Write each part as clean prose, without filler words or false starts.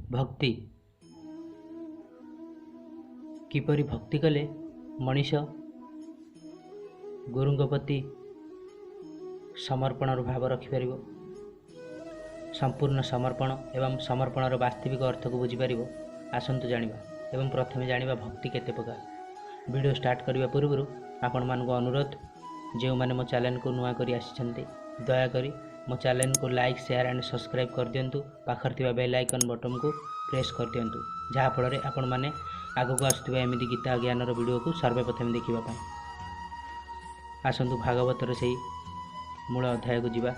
ଭକ୍ତି କିପରି ଭକ୍ତି କଲେ ମଣିଷ ଗୁରୁଙ୍କ ପ୍ରତି ସମର୍ପଣର ଭାବ ରଖିପାରିବ, ସମ୍ପୂର୍ଣ୍ଣ ସମର୍ପଣ ଏବଂ ସମର୍ପଣର ବାସ୍ତବିକ ଅର୍ଥକୁ ବୁଝିପାରିବ, ଆସନ୍ତୁ ଜାଣିବା। ଏବଂ ପ୍ରଥମେ ଜାଣିବା ଭକ୍ତି କେତେ ପ୍ରକାର। ଭିଡ଼ିଓ ଷ୍ଟାର୍ଟ କରିବା ପୂର୍ବରୁ ଆପଣମାନଙ୍କୁ ଅନୁରୋଧ, ଯେଉଁମାନେ ମୋ ଚ୍ୟାନେଲକୁ ନୂଆ କରି ଆସିଛନ୍ତି, ଦୟାକରି ମୋ ଚ୍ୟାନେଲକୁ ଲାଇକ୍, ସେୟାର ଆଣ୍ଡ ସବସ୍କ୍ରାଇବ୍ କରିଦିଅନ୍ତୁ। ପାଖରେ ଥିବା ବେଲ୍ ଆଇକନ୍ ବଟନ୍କୁ ପ୍ରେସ୍ କରିଦିଅନ୍ତୁ, ଯାହାଫଳରେ ଆପଣମାନେ ଆଗକୁ ଆସୁଥିବା ଏମିତି ଗୀତା ଜ୍ଞାନର ଭିଡ଼ିଓକୁ ସର୍ବପ୍ରଥମେ ଦେଖିବା ପାଇଁ। ଆସନ୍ତୁ ଭାଗବତର ସେଇ ମୂଳ ଅଧ୍ୟାୟକୁ ଯିବା।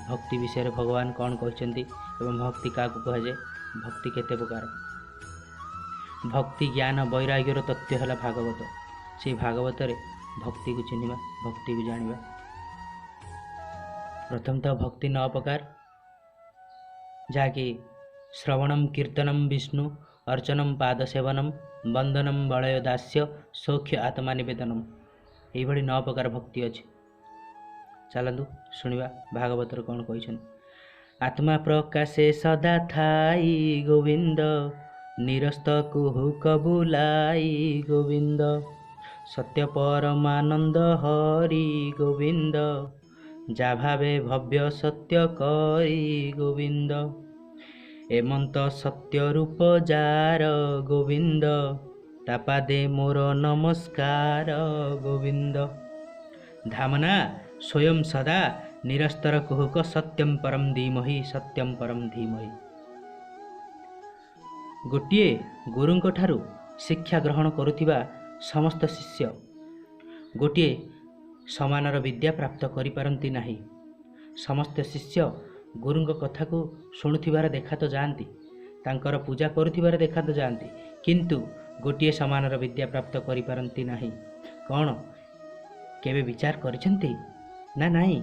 ଭକ୍ତି ବିଷୟରେ ଭଗବାନ କ'ଣ କହିଛନ୍ତି ଏବଂ ଭକ୍ତି କାହାକୁ କୁହାଯାଏ, ଭକ୍ତି କେତେ ପ୍ରକାର। ଭକ୍ତି ଜ୍ଞାନ ବୈରାଗ୍ୟର ତତ୍ତ୍ୱ ହେଲା ଭାଗବତ। ସେଇ ଭାଗବତରେ ଭକ୍ତିକୁ ଚିହ୍ନିବା, ଭକ୍ତିକୁ ଜାଣିବା। ପ୍ରଥମତଃ ଭକ୍ତି 9 ପ୍ରକାର, ଯାହାକି ଶ୍ରବଣମ କୀର୍ତ୍ତନମ ବିଷ୍ଣୁ ଅର୍ଚ୍ଚନମ ପାଦ ସେବନମ ବନ୍ଦନମ ବଳୟ ଦାସ୍ୟ ସୌଖ୍ୟ ଆତ୍ମା ନିବେଦନମ। ଏଇଭଳି 9 ପ୍ରକାର ଭକ୍ତି ଅଛି। ଚାଲନ୍ତୁ ଶୁଣିବା ଭାଗବତରେ କ'ଣ କହିଛନ୍ତି। ଆତ୍ମା ପ୍ରକାଶେ ସଦା ଥାଇ ଗୋବିନ୍ଦ, ନିରସ୍ତ କୁହୁକ ବୁଲାଇ ଗୋବିନ୍ଦ, ସତ୍ୟ ପରମାନନ୍ଦ ହରି ଗୋବିନ୍ଦ, ଯା ଭାବେ ଭବ୍ୟ ସତ୍ୟ କରି ଗୋବିନ୍ଦ, ଏମନ୍ତ ସତ୍ୟ ରୂପ ଯାର ଗୋବିନ୍ଦ, ତା ପାଦେ ମୋର ନମସ୍କାର ଗୋବିନ୍ଦ। ଧାମନା ସ୍ୱୟଂ ସଦା ନିରସ୍ତର କୁହୁକ ସତ୍ୟମ ପରମ ଧୀମହି, ସତ୍ୟମ ପରମ ଧୀମହି। ଗୋଟିଏ ଗୁରୁଙ୍କ ଠାରୁ ଶିକ୍ଷା ଗ୍ରହଣ କରୁଥିବା ସମସ୍ତ ଶିଷ୍ୟ ଗୋଟିଏ ସମାନର ବିଦ୍ୟା ପ୍ରାପ୍ତ କରିପାରନ୍ତି ନାହିଁ। ସମସ୍ତ ଶିଷ୍ୟ ଗୁରୁଙ୍କ କଥାକୁ ଶୁଣୁଥିବାର ଦେଖା ତ ଯାଆନ୍ତି, ତାଙ୍କର ପୂଜା କରୁଥିବାର ଦେଖା ତ ଯାଆନ୍ତି, କିନ୍ତୁ ଗୋଟିଏ ସମାନର ବିଦ୍ୟା ପ୍ରାପ୍ତ କରିପାରନ୍ତି ନାହିଁ। କ'ଣ କେବେ ବିଚାର କରିଛନ୍ତି ନା ନାହିଁ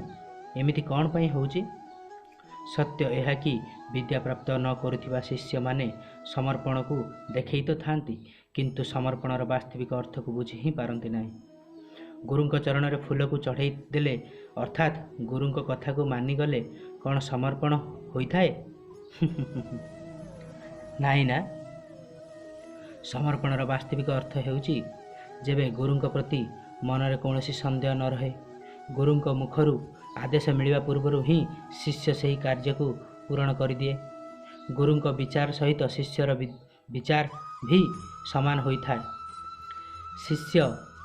ଏମିତି କ'ଣ ପାଇଁ ହେଉଛି? ସତ୍ୟ ଏହା କି ବିଦ୍ୟା ପ୍ରାପ୍ତ ନ କରୁଥିବା ଶିଷ୍ୟମାନେ ସମର୍ପଣକୁ ଦେଖେଇ ତ ଥାଆନ୍ତି, କିନ୍ତୁ ସମର୍ପଣର ବାସ୍ତବିକ ଅର୍ଥକୁ ବୁଝି ହିଁ ପାରନ୍ତି ନାହିଁ। ଗୁରୁଙ୍କ ଚରଣରେ ଫୁଲକୁ ଚଢ଼େଇ ଦେଲେ, ଅର୍ଥାତ୍ ଗୁରୁଙ୍କ କଥାକୁ ମାନିଗଲେ କ'ଣ ସମର୍ପଣ ହୋଇଥାଏ? ନାହିଁ ନା। ସମର୍ପଣର ବାସ୍ତବିକ ଅର୍ଥ ହେଉଛି ଯେବେ ଗୁରୁଙ୍କ ପ୍ରତି ମନରେ କୌଣସି ସନ୍ଦେହ ନ ରହେ, ଗୁରୁଙ୍କ ମୁଖରୁ ଆଦେଶ ମିଳିବା ପୂର୍ବରୁ ହିଁ ଶିଷ୍ୟ ସେହି କାର୍ଯ୍ୟକୁ ପୂରଣ କରିଦିଏ। ଗୁରୁଙ୍କ ବିଚାର ସହିତ ଶିଷ୍ୟର ବିଚାର ବି ସମାନ ହୋଇଥାଏ। ଶିଷ୍ୟ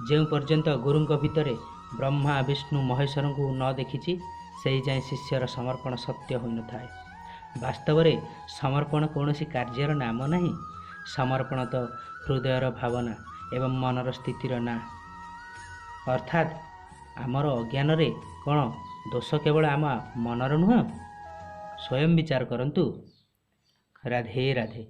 ଯେଉଁ ପର୍ଯ୍ୟନ୍ତ ଗୁରୁଙ୍କ ଭିତରେ ବ୍ରହ୍ମା ବିଷ୍ଣୁ ମହେଶ୍ୱରଙ୍କୁ ନ ଦେଖିଛି, ସେହି ଯାଏଁ ଶିଷ୍ୟର ସମର୍ପଣ ସତ୍ୟ ହୋଇନଥାଏ। ବାସ୍ତବରେ ସମର୍ପଣ କୌଣସି କାର୍ଯ୍ୟର ନାମ ନାହିଁ। ସମର୍ପଣ ତ ହୃଦୟର ଭାବନା ଏବଂ ମନର ସ୍ଥିତିର ନାଁ। ଅର୍ଥାତ୍ ଆମର ଅଜ୍ଞାନରେ କ'ଣ ଦୋଷ କେବଳ ଆମ ମନର ନୁହଁ? ସ୍ୱୟଂ ବିଚାର କରନ୍ତୁ। ରାଧେ ରାଧେ।